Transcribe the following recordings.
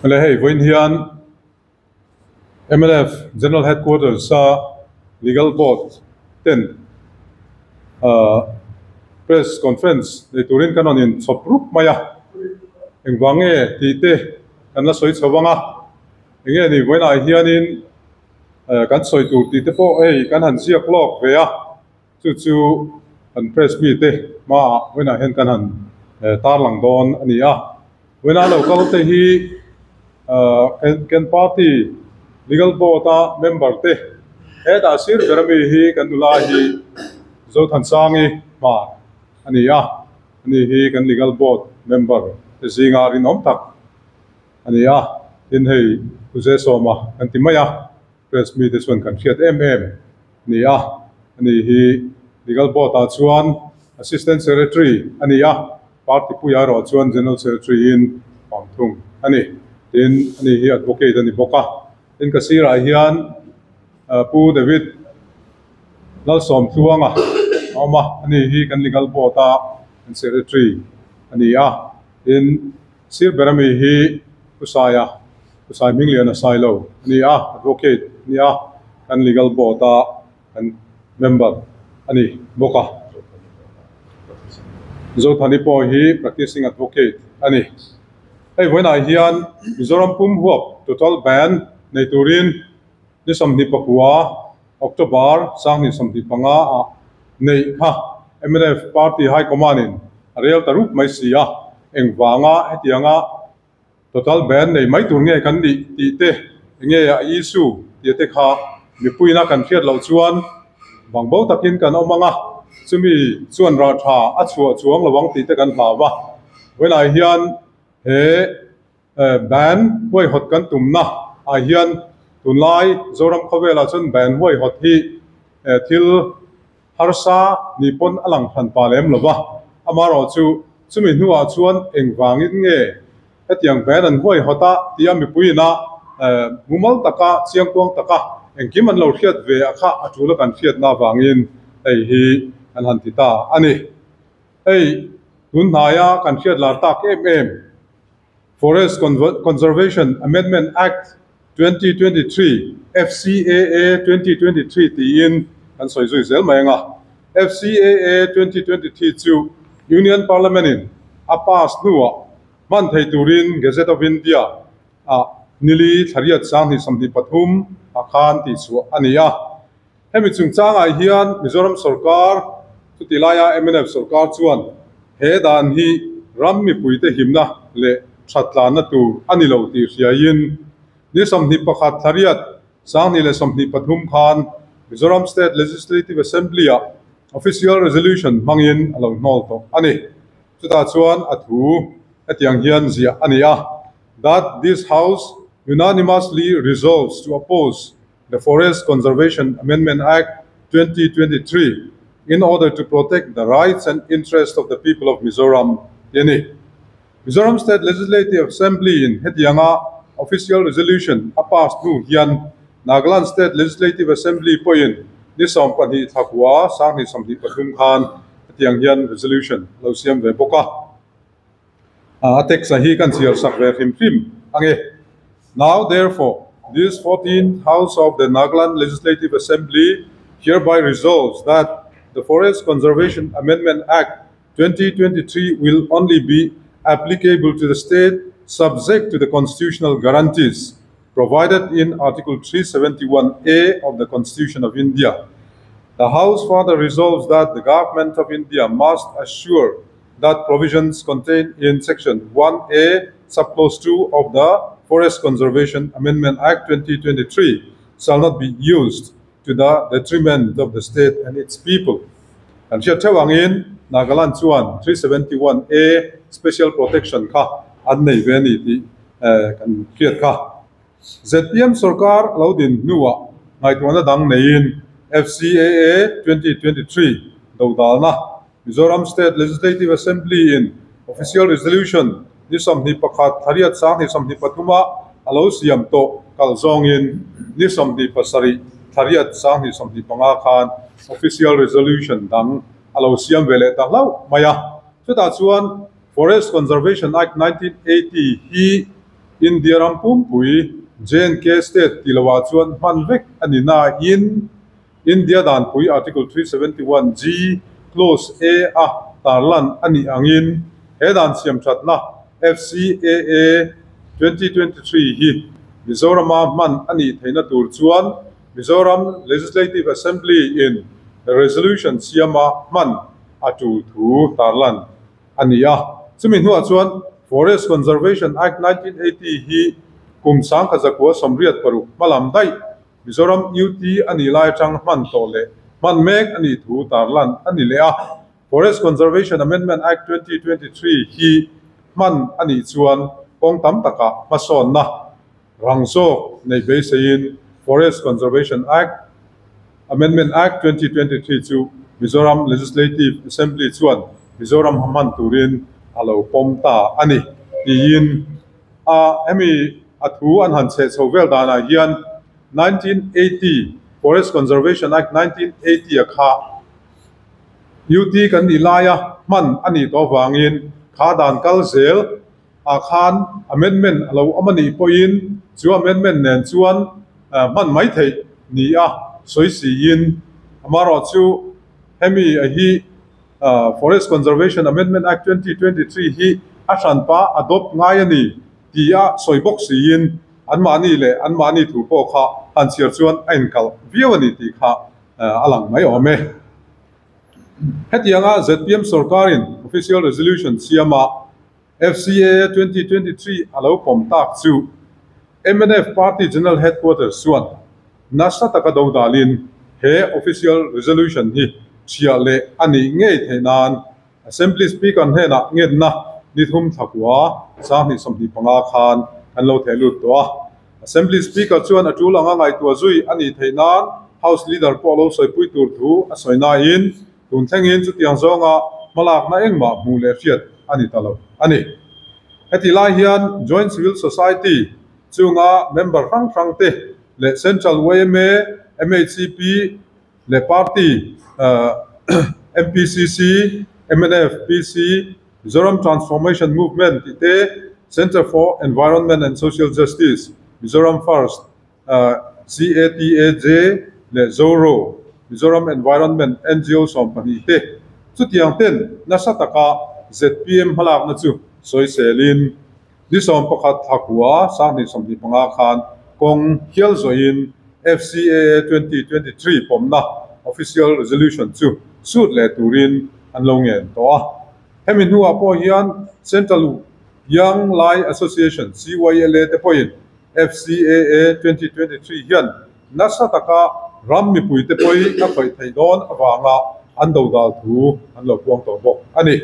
Le hei vawiin hian mnf General Headquarters a Legal Board ten ahh press conference nei turin kan rawn inchhawp rup mai a, engvang nge tih te kan la sawi chho vang a, enge ni vawiinah hianin kan sawi tur tih te pawh hei kan han ziak lawk ve a. Chu chu kan press mite hmaah vawiinah hian kan han tarlang dawn a ni a. Vawiinah lo kal te hi kan party legal board a member te hetah sir ber ami hi kan nula hi Zothansangi hmar a ni a. Ani hi kan legal board member te zinga rinawm tak a ni a. Tin hei Puze Sawma kan ti mai a. Press mite chuan kan hriat em em a ni a, ani hi Legal Board ah chuan Assistant Secretary a ni a, Party puia erawh chuan General Secretary in awm thung a ni. Tin, ani hi Advocate a ni bawk a. Tin, ka sirah hian Pu David Lalsawmtluanga a awm a, ani hi kan Legal Board a Secretary a ni a. Tin, Sir ber ami hi Pu Saia, Pu Sai Hmingliana Sailo a ni a, Advocate a ni a, kan Legal Board a kan member a ni bawk a. Zothani pawh hi Practicing Advocate a ni. Hei vawiinah hian Mizoram pum huap Total Ban nei turin ni 29 October 2025 ah neih kha mnf Party High Command in a rel ta rup mai si a, engvanga hetianga total ban nei mai tur nge kan nih tih te enge a issue tih te kha mipuina kan hriat loh chuan bangbo takin kan awm ang a, chumi chuan rah tha a chhuah chuang lo ang tih te kan hlau a, vawiinah hian he Ban huaihawt kan tumna ah hian tunlai Zoram khawvelah chuan ban huaihawt hi thil harsa ni pawn a lang hran pa lem lo va, amaherawh chu chumi hnuah chuan engvangin nge hetiang ban an huaihawt a tia mipuiin a mumal taka chiangkuang taka engkim an lo hriat ve a kha a tul a kan hriatna avangin hei hi an han ti ta a ni. Hei tunhnaia kan hriat lar tak em em. Forest Conservation Amendment Act 2023, FCAA 2023, tiin kan sawi zui zel mai ang a. FCAA 2023 chu Union Parliament in a pass hnuah hman thei turin Gazette of India ah nili thlariat 2023 ah khan tihchhuah a ni a. Hemi chungchangah hian Mizoram sorkar, chuti laia mnf sorkar chuan he dan hi ram mipuite himna leh thattlanna tur a ni lo tih hriaiin ni 21 thlariat 2023 khan Mizoram State Legislative Assembly-ah Official Resolution hmangin a lo hnawl tawh a ni. Chutah chuan a thu hetiang hian ziah a ni a, That this House unanimously resolves to oppose the Forest Conservation Amendment Act 2023 in order to protect the rights and interests of the people of Mizoram tih a ni. Mizoram State Legislative Assembly in hetianga official resolution a pass hnu hian Nagaland State Legislative Assembly pawhin ni 12 thlakua 2023 khan hetiang hian resolution a lo siam ve bawk a. A text a hi kan chhiar sak ve hrim hrim ang e. Now therefore, this 14th House of the Nagaland Legislative Assembly hereby resolves that the Forest Conservation Amendment Act 2023 will only be applicable to the state subject to the constitutional guarantees provided in Article 371A of the Constitution of India. The House further resolves that the Government of India must assure that provisions contained in Section 1A, Subclause 2 of the Forest Conservation Amendment Act 2023 shall not be used to the detriment of the state and its people. Kan hriat theuh angin Nagaland chuan 371A Special Protection kha an nei ve a ni tih kan hriat kha. ZPM sorkar lo din hnuah ngaihtuahna dang neiin FCAA 2023 dodalna Mizoram State Legislative Assembly in Official Resolution ni 21 thlariat 2023 ah a lo siam tawh kal zawngin ni 27 thlariat 2025 khan Official Resolution dang a lo siam ve leh ta hlauh mai a. Chutah chuan Forest Conservation Act 1980 hi. India ram pumpui J&K state tih lohah chuan hman vek a ni nain India danpui Article 371 G clause A a tarlan a nih angin he dan siam thatna FCAA 2023 hi Mizorama hman a nih theihna tur chuan Mizoram Legislative Assembly in resolution siama hman a tul thu tarlan a ni a. Chumi hnuah chuan Forest Conservation Act 1980 hi kum 1986 hmalam daih Mizoram UT a nih lai atang hman tawh leh hman mek a nih thu tarlan a ni leh a. Forest Conservation Amendment Act 2023 hi hman a nih chuan kawng tam takah hmasawnna rang zawk nei beiseiin Forest Conservation Act Amendment Act 2023 chu Mizoram Legislative Assembly chuan Mizoram hman turin a lo pawm ta a ni tiin a hemi a thu an han chhe chho vel danah hian 1980 Forest Conservation Act 1980 a kha UT kan nih laia hman a nih tawh avangin kha dan kal zel a khan amendment a lo awm a nih pawhin chu amendment nen chuan hman mai theih ni a sawi siin amarawh chu hemi a hi Forest Conservation Amendment Act 2023 hi a hranpa adopt ngai a ni ti a sawi bawk siin anmahni leh anmahni thu pawh kha han chhiar chuan a inkal viau a ni tih kha a lang mai awm e. Hetianga ZPM sarkarin official resolution siama FCAA 2023 a lo pawm tak chu MNF Party General Headquarters chuan nasa taka do dalin he official resolution hi thiah leh a nih ngei theih nan Assembly Speaker hnenah ngenna ni thum thla 2025 khan an lo theh lut tawh a. Assembly Speaker chuan a tul anga ngaihtuah zui a nih theih nan House Leader pawh lo sawipui tur thu a sawi nain tun thlengin chutiang zawnga hmalakna engmah hmuh leh hriat a ni ta lo a ni. Heti lai hian Joint Civil Society chunga member hrang hrang te leh Central YMA, MHCP leh Party MPCC, MNF, PC, Mizoram Transformation Movement tih te, Centre for Environment and Social Justice, Mizoram First, CATAJ leh Zoro, Mizoram Environment NGO 12 te chutiang ten nasa taka ZPM hmalakna chu sawi selin ni 11 thla 2025 khan kawng hial zawhin FCAA 2023 pawmna official resolution chu sut leh turin an lo ngen tawh a. Hemi hnuah pawh hian Central Young Lai Association CYLA te pawhin FCAA 2023 hian nasa taka ram mipui te pawi a khawih theih dawn awanga an do dal thu an lo puang tawh bawk a ni.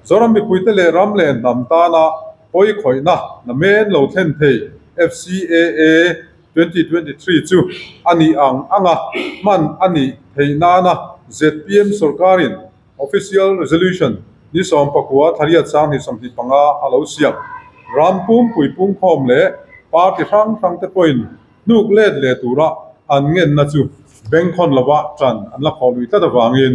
Zoram mipui te leh ram leh hnam tana pawi khawihna namen lo thlen thei FCAA 2023 chu a nih ang anga hman a nih theih nana ZPM sarkarin official resolution ni 19 thla 8 2025 a lo siam ram pum pui pung khawm leh party hrang hrang te pawhin hnuk let leh tura an ngenna chu bengkhawn lova tan an la khaw lui tlat awangin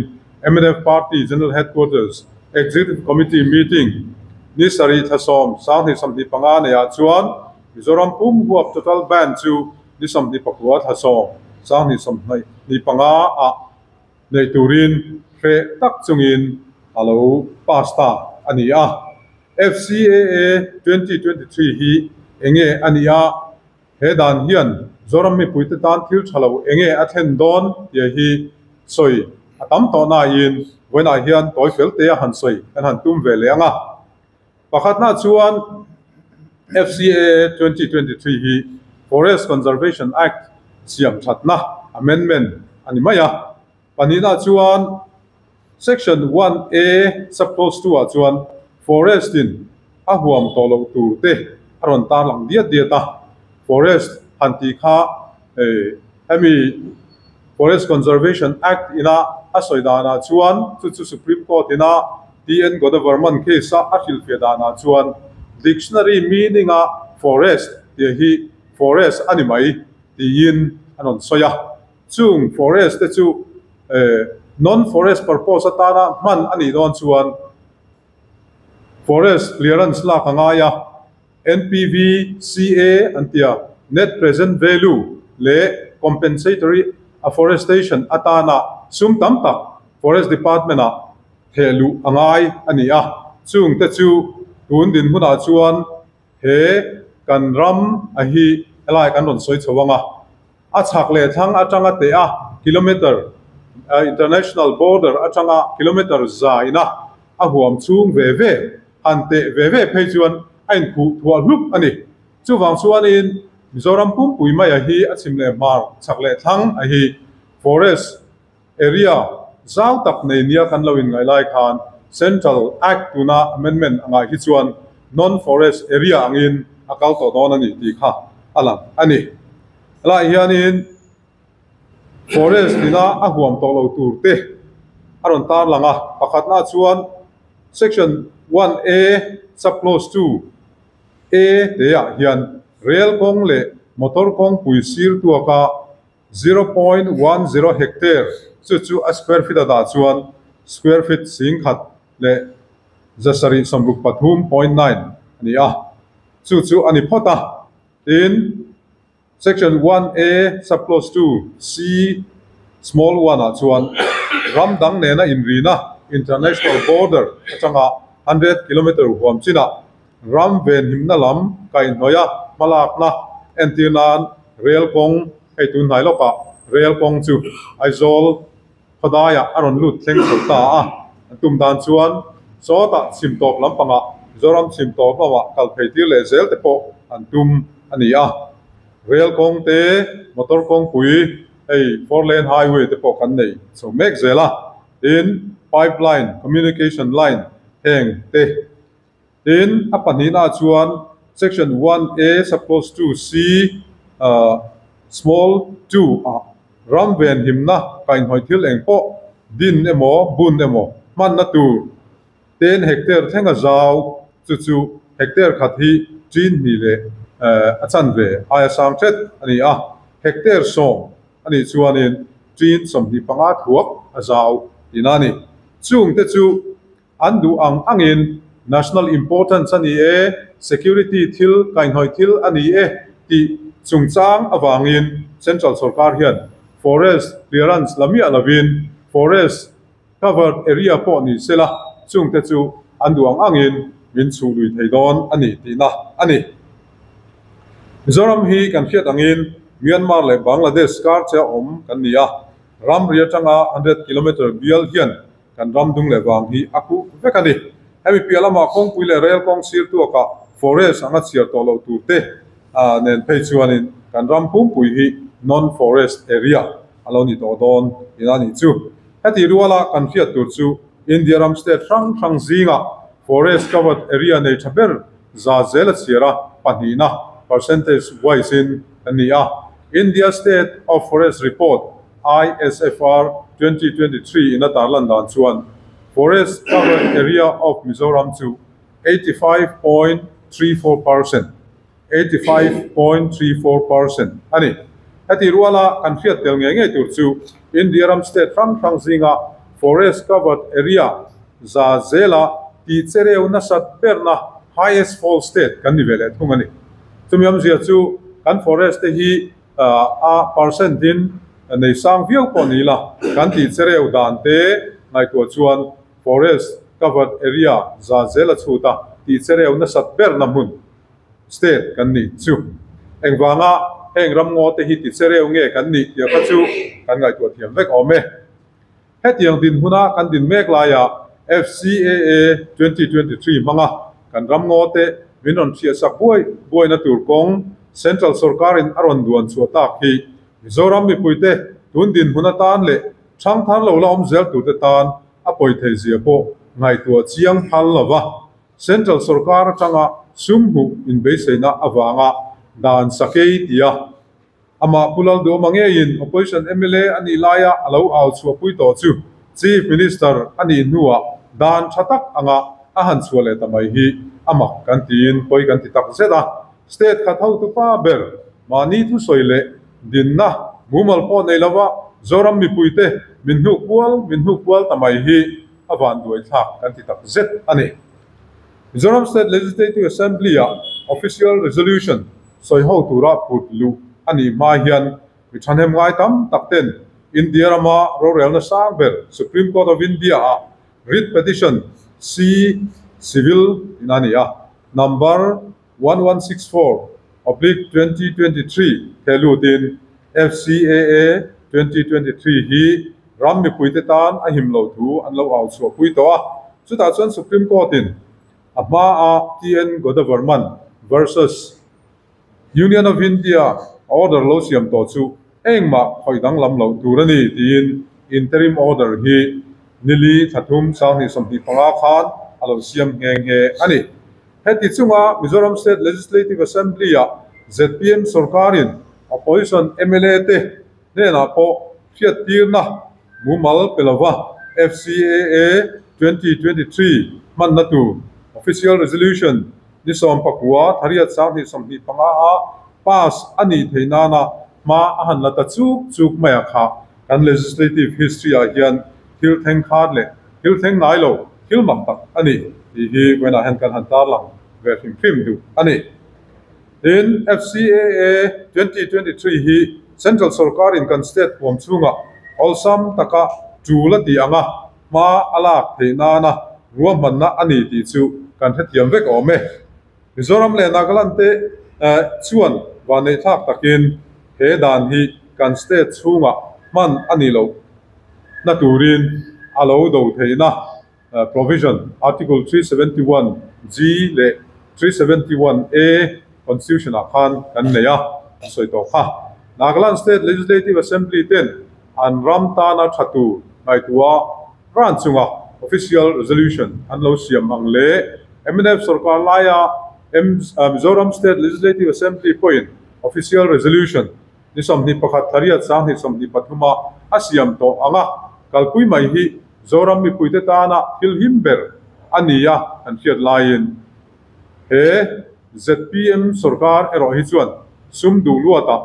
MNF Party General Headquarters Executive Committee meeting ni 7 thla 10 2025 neihah chuan Mizoram pum huap total ban chu ni 29 thla 10 2025 a nei turin hre tak chungin a lo pass ta a ni a. FCAA 2023 hi enge a ni a, he dan hian Zoram mipui te tan thil tha lo enge a thlen dawn tia hi sawi a tam tawh nain vawiinah hian tawi fel te a han sawi kan han tum ve leh anga. Pakhatna chuan FCAA 2023 hi Forest Conservation Act siam thatna amendment a ni mai a. Pahnihna chuan Section 1A subclause 2 ah chuan forest in a huam tawh loh tur te a rawn tar lang diat diat a. Forest han tih kha hemi Forest Conservation Act ina a sawi danah chuan chu chu Supreme Court ina TN Godavarman case a a hrilhfiah danah chuan dictionary meaning a forest tih hi forest a ni mai tiin an rawn sawi a. Chung forest te chu non forest purpose atana hman a nih dawn chuan forest clearance lak a ngai a. NPVCA an tia, Net Present Value leh Compensatory Afforestation atana sum tam tak Forest Department-ah theh luh a ngai a ni a. Chungte chu tun dinhmunah chuan he kan ram a hi helai kan rawn sawi chho ang a. A chhak leh thlang atanga teh a kilometre, international border atanga kilometre za ina a huam chhung ve ve han teh ve ve phei chuan a inkhuh thuah hlup a ni. Chuvang chuanin Mizoram pumpui maia hi a chhim leh hmar chhak leh thlang a hi forest area zau tak nei nia kan lo inngaih lai khan Central Act tuna amendment angah hi chuan non-forest area angin a kal tawh dawn a ni tih kha a lang a ni. Helaiah hianin forest ina a huam tawh lo tur te a rawn tarlang a, pakhatna chuan Section 1A sub-clause 2 A teah hian rel kawng leh motor kawngpui sir tuaka 0.10 hectare chu chu a square feet a dah chuan square feet 10,000 leh 763.9 a ni a, chu chu a ni phawt a. Tin, Section 1A sub-clause 2 C small 1 ah chuan ram dang nena inrina international border atanga 100 kilometre huam chinah ram venhimna lam kaihhnawih a hmalakna entir nan rel kawng hei tun hnai lawkah rel kawng chu Aizawl khawdaiah a rawn lut thleng chho ta a. An tum dan chuan sawtah chhim tawp lampangah Mizoram chhim tawp lamah kal phei tir leh zel te pawh an tum a ni a. Rel kawng te, motor kawngpui hei four lane highway te pawh kan nei chho mek zel a. Tin, pipeline, communication line heng te. Tin, a pahnihnaah chuan Section 1A sub-clause 2C small 2 ah ram venhimna kaihhnawih thil eng pawh din emaw bun emaw hmanna tur ten hectare thlenga zau chu chu hectare khat hi ṭin hnih leh a chanve aia sang hret a ni a, hectare 10 a nih chuanin ṭin 25 thuak a zau tihna a ni. Chungte chu An duh ang angin national importance a ni e, security thil, kaihhnawih thil a ni e tih chungchang avangin central sorkar hian forest clearance la miah lovin forest covered area pawh ni sela chungte chu an duh ang angin min chhuh lui thei dawn a ni tihna a ni. Mizoram hi kan hriat angin Myanmar leh Bangladesh kar che a awm kan ni a, ramri atanga 100 kilometre bial hian Kan ram dung leh vang hi a khuh vek a ni. Hemi piah lamah kawngpui leh rel kawng sir tuakah forest anga chhiar tawh loh tur te nen phei chuanin kan ram pumpui hi non-forest area a lo ni tawh dawn ina nih chu. Heti ruala kan hriat tur chu India ram state hrang hrang zingah forest covered area nei tha ber za zel a chhiar a, pahnihna percentage wise in a ni a. India State of Forest Report ISFR 2023 in a tarlan dan chuan forest covered area of Mizoram chu 85.34%, 85.34%, a ni. Heti ruala kan hriat tel ngei ngei tur chu India ram state hrang hrang zinga forest covered area za zela tih chereu nasat berna highest fall state kan ni ve leh thung a ni. Chumi awmzia chu kan forest te hi a percent in nei sang viau pawh ni ila kan tih chereu dan te ngaihtuah chuan forest covered area za zel a chhut a tih chereu nasat berna hmun state kan nih chu. Engvanga heng ramngaw te hi ti chereu nge kan nih tih kha chu kan ngaihtuah thiam vek awm e. Hetiang dinhmuna kan din mek laiah FCAA 2023 hmanga kan ramngaw te min rawn hriatsak buai buaina tur kawng Central sorkarin a rawn duan chhuah tak hi Mizoram mipuite tun dinhmun atan leh thangthar lo la awm zel turte tan a pawi thei zia pawh ngaihtuah chiang phal lova Central sorkar atanga sum hmuh inbeiseina avanga dan sakei tia Amah Pu Lalduhawma ngeiin Opposition mla a nih laia a lo au chhuahpui tawh chu Chief Minister a nih hnuah dan tha tak anga a han chhuah leh ta mai hi a mak kan tiin pawi kan ti tak zet a. State khat hotu pa ber mahni thusawi leh dinna mumal pawh nei lova Zoram mipuite min hnuk kual min hnuk kual ta mai hi a vanduai thlak kan ti tak zet a ni. Mizoram State Legislative Assembly-ah. Official Resolution sawiho tura put luh a nih hma hian mi thahnem ngai tam tak ten India rama rorelna sang ber Supreme Court of India ah Writ Petition C Civil in a ni a, Number 1164/2023 theh lutin FCAA 2023 hi ram mipuite tan a him loh thu an lo au chhuahpui tawh a. Chutah chuan Supreme Court in a hmaa TN Godavarman versus Union of India order lo siam tawh chu engmah khawih danglam loh tur a ni tiin interim order hi nili thla 3 2025 khan a lo siam nghe nghe a ni. Heti chunga Mizoram State Legislative Assembly-ah ZPM sorkarin opposition MLA te hnenah pawh hriattirna mumal pe lova FCAA 2023 hmanna tur Official Resolution ni 19 thla riat 2025 a pass a nih theih nana hma a han la ta chuk chuk mai a kha kan legislative history ah hian thil thleng khat leh thil thleng ngai lo thil mak tak a ni tih hi vawiinah hian kan han tarlang ve hrim hrim duh a ni. Tin, FCAA 2023 hi Central sorkarin kan state huam chhungah awlsam taka tul a ti ang a, hma a lak theih nana ruahmanna a ni tih chu kan hrethiam vek awm e. Mizoram leh Nagaland te chuan vanneih thlak takin he dan hi kan state chhungah hman a ni loh na turin a lo do theihna provision Article 371 G leh 371 A Constitution ah khan kan nei a, an sawi tawh kha. Nagaland State Legislative Assembly ten an ram tana tha tur ngaihtuah ran chunga Official Resolution an lo siam ang leh MNF sorkar laia Mizoram State Legislative Assembly pawhin Official Resolution ni 21 thla riat 2023 a a siam tawh ang a, kalpui mai hi Zoram mipuite tana thil him ber a ni a kan hriat laiin he ZPM sorkar erawh hi chuan sum duh luatah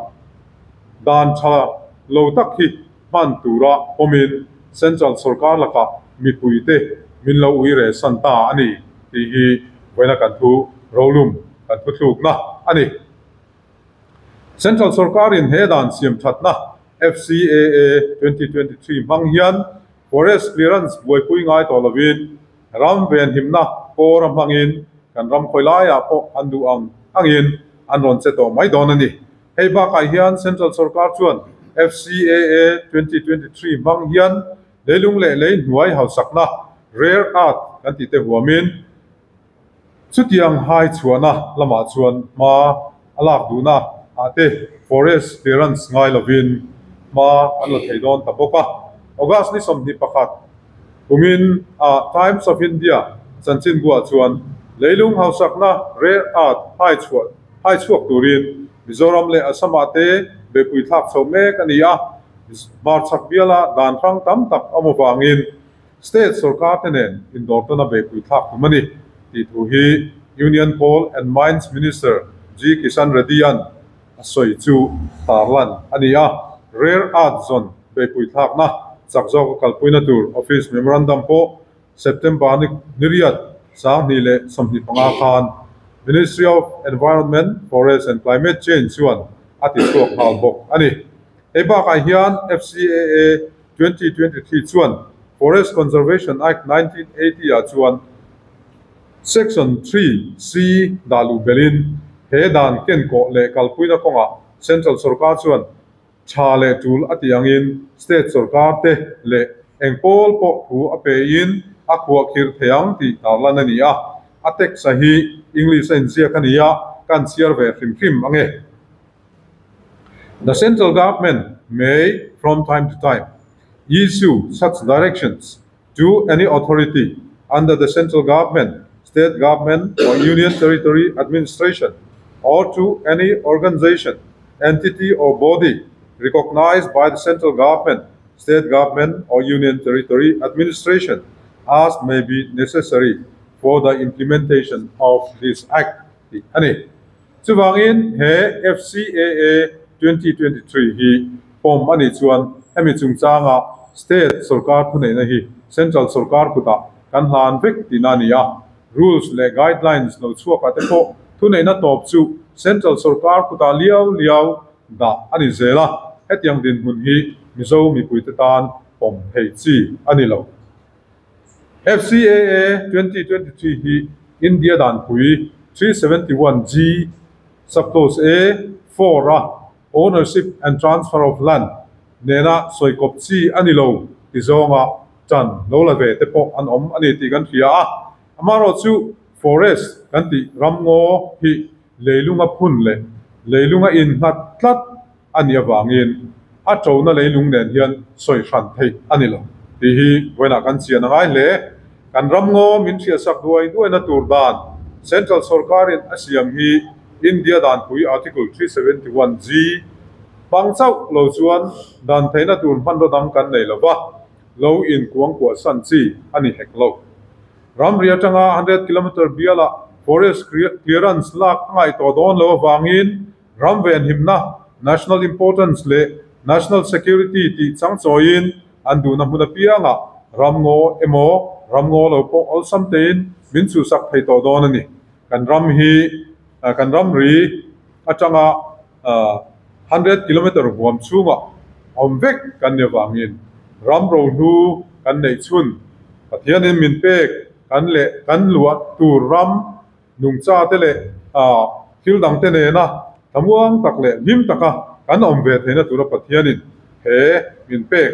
dan tha lo tak hi hman tura pawmin Central sorkar lakah mipuite min lo ui reh san ta a ni tih hi vawiina kan thu rolum kan thu thlukna a ni. Central sorkarin he dan siam thatna FCAA 2023 hmang hian forest clearance buaipui ngai tawh lovin ram venhimna kawr a hmangin kan ram khawi laiah pawh an duh ang angin an rawn che tawh mai dawn a ni. Hei bakah hian Central sorkar chuan FCAA 2023 hmang hian leilung leh lei hnuai hausakna rare earth kan tih te huamin chutiang hai chhuahna lamah chuan hma a lak duhna ah te forest clearance ngai lovin hma an la thei dawn ta bawk a. August ni 21 kumin a Times of India chanchinbuah chuan leilung hausakna rare earth hai chhuah hai chhuak turin Mizoram leh Assam ah te beihpui thlak chho mek a ni a, hmarchhak biala dan hrang tam tak awm avangin State sorkar te nen indawrtawna beihpui thlak tum a ni tih thu hi Union Coal and Mines Minister G Kishan Reddy-a'n a sawi chu tarlan a ni a. Rare Earth Zone beihpui thlakna chak zawka kalpuina tur Office Memorandum pawh September ni riat 2025 khan Ministry of Environment, Forest and Climate Change chuan a ti chhuak nghal bawk a ni. Hei bakah hian FCAA 2023 chuan Forest Conservation Act 1980 ah chuan Section 3 C dah luh belin he dan kenkawh leh kalpuina kawngah Central sorkar chuan tha leh tul a ti angin State sorkar te leh eng pawl pawh thu a pein a khuah khirh thei ang tih tarlan a ni a. A text a hi English a inziak a ni a, kan chhiar ve hrim hrim ange. The central government may from time to time issue such directions to any authority under the central government, state government or union territory administration or to any organization, entity or body recognized by the central government, state government or union territory administration as may be necessary for the implementation of this act tih a ni. Chuvangin he FCAA 2023 hi pawm a nih chuan hemi chungchanga state sorkar thuneihna hi central sorkar kutah kan hlan vek tihna a ni a. Rules leh guidelines lo chhuakah te pawh Thuneihna tawp chu Central sorkar kutah liau liau dah a ni zel a, hetiang dinhmun hi Mizo mipuite tan pawm theih chi a ni lo. FCAA 2023 hi India danpui 371G Subclause A 4 a Ownership and Transfer of Land nena sawikawp chi a ni lo ti zawnga tan lo la ve te pawh an awm a ni tih kan hria a. Amaherawhchu Forest kan tih ramngaw hi leilunga phun leh leilunga innghat tlat a nih avangin a ṭona leilung nen hian sawi hran theih a ni lo tih hi vawiinah kan chian a ngai hle. Kan ramngaw min hriatsak duai duaina tur dan Central sorkarin a siam hi India danpui Article 371 G hmang chauh lo chuan dan theihna tur hmanraw dang kan nei lo va, lo inkuangkuah san chi a ni hek lo. Ramri atanga 100 kilometre bialah forest clearance lak a ngaih tawh dawn lo avangin ram venhimna, national importance, leh national security tih changchawiin an duhna hmun apiangah ramngaw emaw ramngaw lo pawh awlsam tein min chhuhsak thei tawh dawn a ni. Kan ram hi kan ramri atanga 100 kilometre huam chhungah awm vek kan ni avangin ram rohlu kan neih chhun Pathianin min pek kan leh kan luah tur ram nungcha te leh thil dang te nena thlamuang tak leh hlim taka kan awm ve theihna tura Pathianin he min pek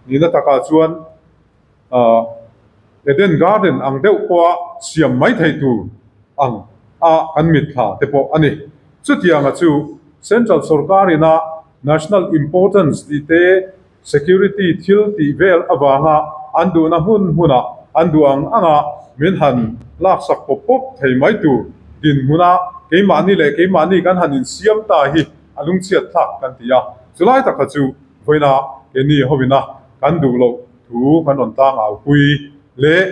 nihna takah chuan Eden Garden ang deuh pawha siam mai thei tur ang a kan mitthla te pawh a ni. Chutianga chu Central sorkarina National Importance tih te Security thil tih vel avanga an duhna hmun hmunah an duh ang anga min han laksak pawp pawp thei mai tur dinhmuna keimahni leh keimahni kan han insiam ta hi a lungchhiat thlak kan ti a. Chulai taka chu vawiina keini hovina kan duh loh thu kan rawn tlang aupui leh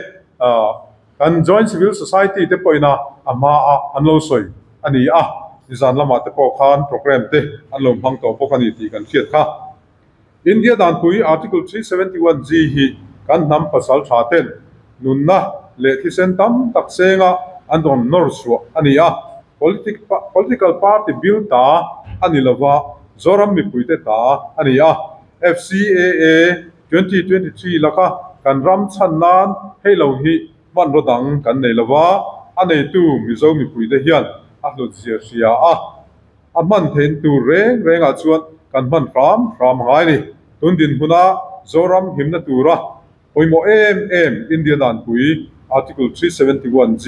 kan Joint Civil Society te pawhin a a hma a an lo sawi a ni a, nizan lamah te pawh khan programme te an lo hmang tawh bawk a ni tih kan hriat kha. India danpui Article 371 G hi kan hnam pasal tha ten nunna leh thisen tam tak senga an rawn nawr chhuah a ni a, political party bil ta a ni lova Zoram mipuite ta a ni a, FCAA 2023 laka kan ram chhan nan hei lo hi hmanraw dang kan nei lova, a neitu Mizo mipuite hian a hlut zia hria a, a hman theih tur reng rengah chuan kan hman hram hram a ngai a ni. Tun dinhmuna Zoram himna tura pawimawh em em India danpui Article 371 G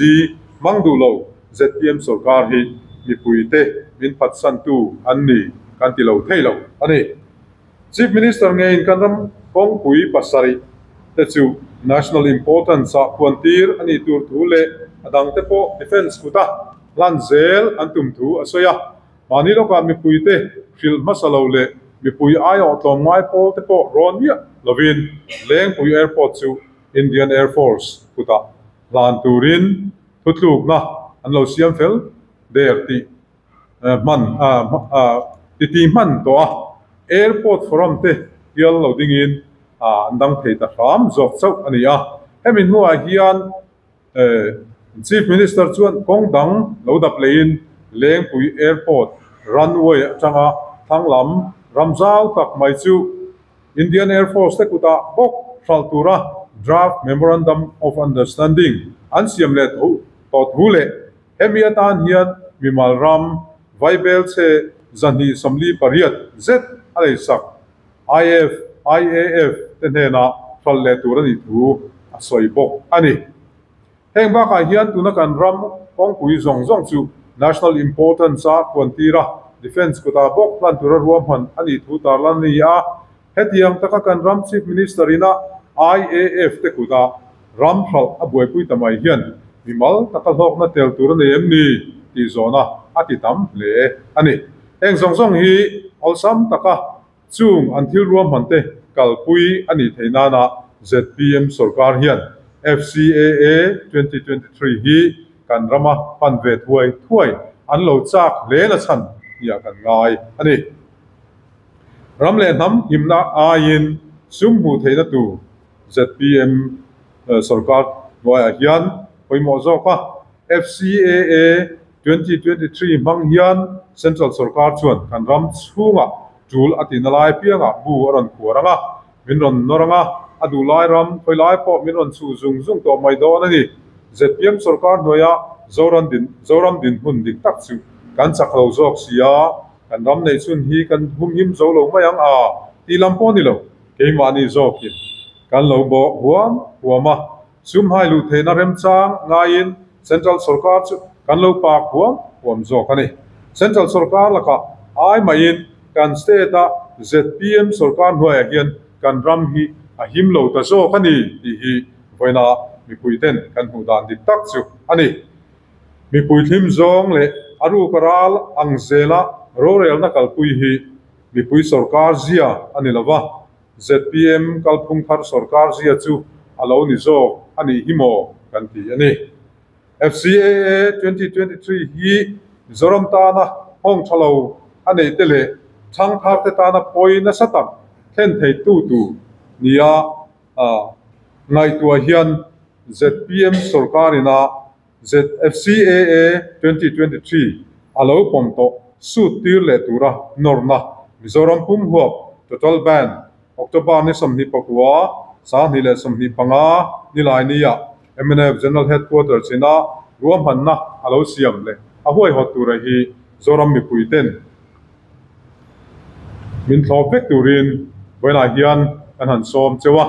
hmang duh lo zpm sorkar hi mipuite min phatsantu an ni kan ti lo thei lo a ni. Chief Minister ngeiin kan ram kawngpui pasarih te chu national importance ah phuantir a nih tur thu leh a dangte pawh defence kuta hlan zel an tum thu a sawi a. Mahni lawkah mipuite hrilh hmasa lo leh mipui aiawh tlawmngai pawl te pawh rawn miah lovin Lengpui Airport chu Indian Air Force kutah hlan turin thutlukna an lo siam fel der tih hman titi hman tawh a, Airport Forum te hial lo dingin an dang thei ta hram zawk chauh a ni a. Hemi hnuah hian Chief Minister chuan kawng dang lo dap leiin Lengpui Airport runway atanga thlang lam ram zau tak mai chu Indian Air Force te kutah bawk hralh tura Draft Memorandum of Understanding an siam leh tawh thu leh Hemi atan hian mimal ram Vaibel chhe 248 zet a leisak IF, IAF te hnenah hralh leh tur a nih thu a sawi bawk a ni. Heng bakah hian tuna kan ram kawngpui zawng zawng chu national importance a puantir a, defence kutah bawk hlan tura ruahman a nih thu tarlan a ni a. Hetiang taka kan ram Chief Minister ina IAF te kutah ram hralh a buaipui ta mai hian mimal taka hlawkna tel tur a nei em ni tih zawhna a ti tam hle a ni. Heng zawng zawng hi awlsam taka chung an thil ruahman te kalpui a nih theih nana zpm sorkar hian FCAA 2023 hi kan rama hman ve thuai thuai an lo chak hle na chhan nia kan ngai a ni. Ram leh hnam himna aiin sum hmuh theihna tur zpm sorkar hnuaiah hian pawimawh zawk a. FCAA 2023 hmang hian Central Sorkar chuan kan ram chhungah tul a tihna lai apiangah bu a rawn khuar ang a, min rawn nawr ang a, a duh lai ram khawi lai pawh min rawn chhuh zung zung tawh mai dawn a ni. Zpm Sorkar hnuaia Zoram din Zoram dinhmun dik tak chu kan chak lo zawk si a, kan ram neih chhun hi kan humhim zo lo mai ang a tih lam pawh a ni lo, keimahni zawkin kan lo bawh huam huam a. Sum hai luh theihna remchang ngaiin Central Sorkar chu kan lo pak huam huam zawk a ni. Central Sorkar lakah ai maiin kan state-a zpm sorkar hnuaiah hian kan ram hi a him lo ta zawk a ni tih hi vawiina mipuiten kan hmuh dan dik tak chu a ni. Mipui thlim zawng leh a ruk a ral ang zela rorelna kalpui hi mipui sorkar zia a ni lova, Zpm kalphung thar sorkar zia chu a lo ni zawk a nih hi maw kan ti a ni. FCAA 2023 hi Mizoram tana nghawng tha lo a neih te leh thangthar te tana pawi nasa tak thlen thei tu tur nia ngaihtuah hian zpm sorkarin a ZFCAA 2023 a lo pawm tawh suit tir leh tura nawrna Mizoram pum huap Total Ban October ni 29, 2025 Nilainiah mnf General Headquarters ina ruahmanna a lo siam leh a huaihawt tura hi Zoram mipuiten min thlawp vek turin vawiinah hian kan han sawm cheu a.